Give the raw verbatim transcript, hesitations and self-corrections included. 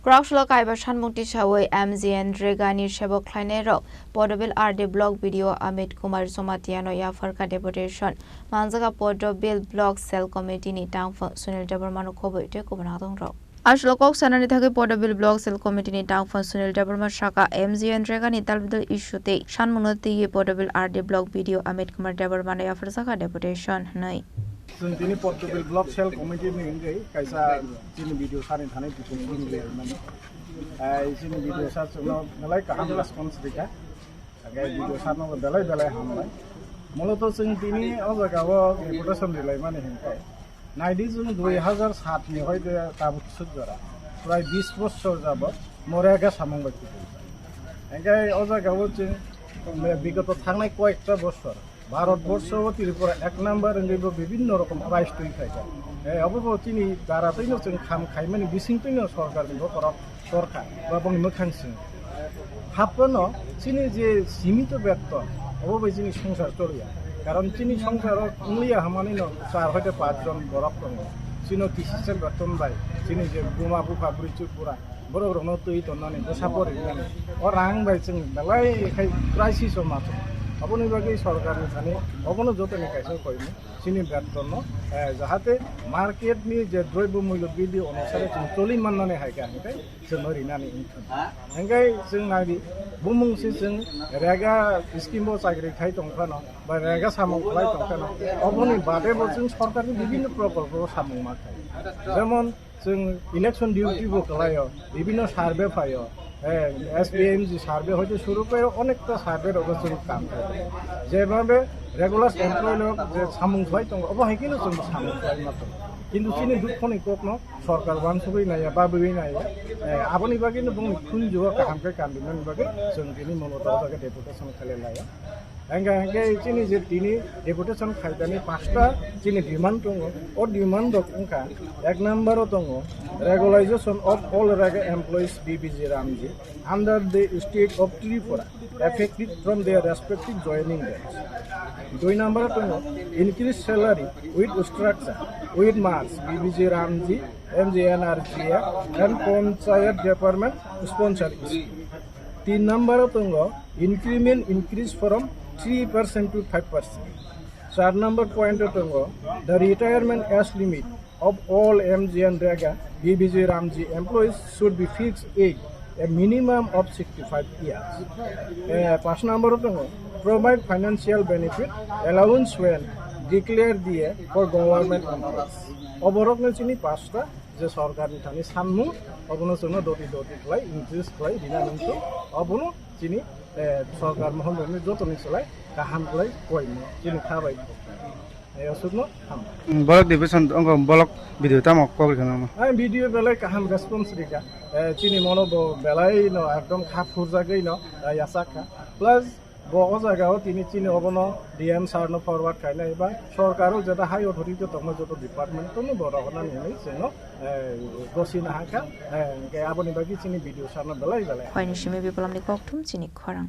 Kwraksalo kaiba sanmung tisawi M G N Rega ni sebok khlainai rok Podobil R D block B D O Amit Kumar Jamatia no yapharkha deputation. Manjaga Podobil block cell committee ni tangphang Sunil Debbarma no khoboi tei kubun adong rok. Aswk kok sanani thagwi Podobil Block Cell Committee ni tangphang Sunil Debbarma saka M G N Rega ni talbidal issue tei sanmungno twiwi Podobil R D Block B D O Amit Kumar Debbarma no yapharjakha deputation hwnwi. Chwng tini Podobil Block Cell Committee ni wngwi kaisa chini B D O sir ni thani deputation rilai mani. Ai chini B D O sir chwngno belai kaham response rikha. Hingke video sarno belai belai hambai. Muloto chwng tini o jaga o deputation rilaimani hingke. Naidi chwng dui hazar sat ni hoite tabuk suk jora. Prai bis bochor jabot mo Rega samung bai kutung. Hingke o jaga o chwng bigoto thangnai koyekta bochor Bharat borsho o Tripura ek number wngwi bo bibhinno rokom prize twi phaikha. Eh, obo bo chini dara twino chwng kham khaimani bising twino sorkar ni bokhorok sorkar ba bongni mwkhang sing. Haphano chini je simito beton, obo bai chini songsar choliya. Karon chini songsaro wngya hamani no char hoite pach jon borok tongo. Chino kisisel beton bai, chini je buma bupha bwrwi chuk bura, borok rokno twi tonnani, bwsa porinani. O rang bai chwng belai khai crisis o macho. Oboni bagwi sorkar ni thani, obono jotoni kaisa koimung. Chini betonno, eh, jahate market ni je droibyo mullo bidi onusare chwng choli mannani hai khe hingke chwngno rinani wngthun. Hingke chwng nai di, bumung se chwng Rega scheme bo chakri khai tong phano, ba Rega samung khlai tong phano, oboni bade bo chwng sorkarni bibhinno prokolpo samung ma khai. Jemon, Chwng election duty bo khlaio, bibhinno survey phaio, eh, S B M G survey hoite suru khe onekta survey rogo chwng kam khlaio. Jebhabe regular employee rok je samung khlai tongo, obo hai kheno chwng samung khlai ma tongo. Kintu chini dukhoni kokno sorkar uansugwi naiya, babwi naiya, eh, aboni bagwino bongni khunjugo kaham khe kamrinani bagwi chwng tini mono o jaga deputation khlai laio. Hingke, hingke chini je tini deputation khaidani pasta chini demand tongo, o demand rok wngkha, ek number o tongo, regularization of all Rega employees B B G Ramji under the state of Tripura, effective from their respective joining dates. Dui number o tongo, increase salary with structure, with marks, B B G Ramji, M G N R G A, and Panchayat Department sponsor scheme. Tin number o tongo, increment increase from three percent to five percent. Char number point o tongo, the retirement age limit of all M G N Rega B B G Ramji employees should be fixed age a minimum of sixty-five years. Eh, pas number o tongo, provide financial benefit allowance when declared D A for government employees. Oborokno chini pasta je sorkar ni thani sanmung, obono chwngno doti doti khlai, increase khlai, rina nungthu, obono chini, eh, sorkar mohon rokni jotoni slai kaham khlai koimo chini kha bai. Eh, aswkno hambai. Block division ongo block video tamo kok rikha nangma? Ang video belai kaham response rikha. Eh, chini mono bo belai no ekdom kha phurjagwi no, eh, yachak kha. Plus Bo o jaga o tini chini obono D M sir no forward khainai ba sorkar o jeta high authority tongma joto department tono bo rohornani hinwi chwngno, eh, gosina hakha, eh, hingke aboni bagwi chini B D O sir no belai belai. Khoini simi Bipolomni kokthum chini khorang.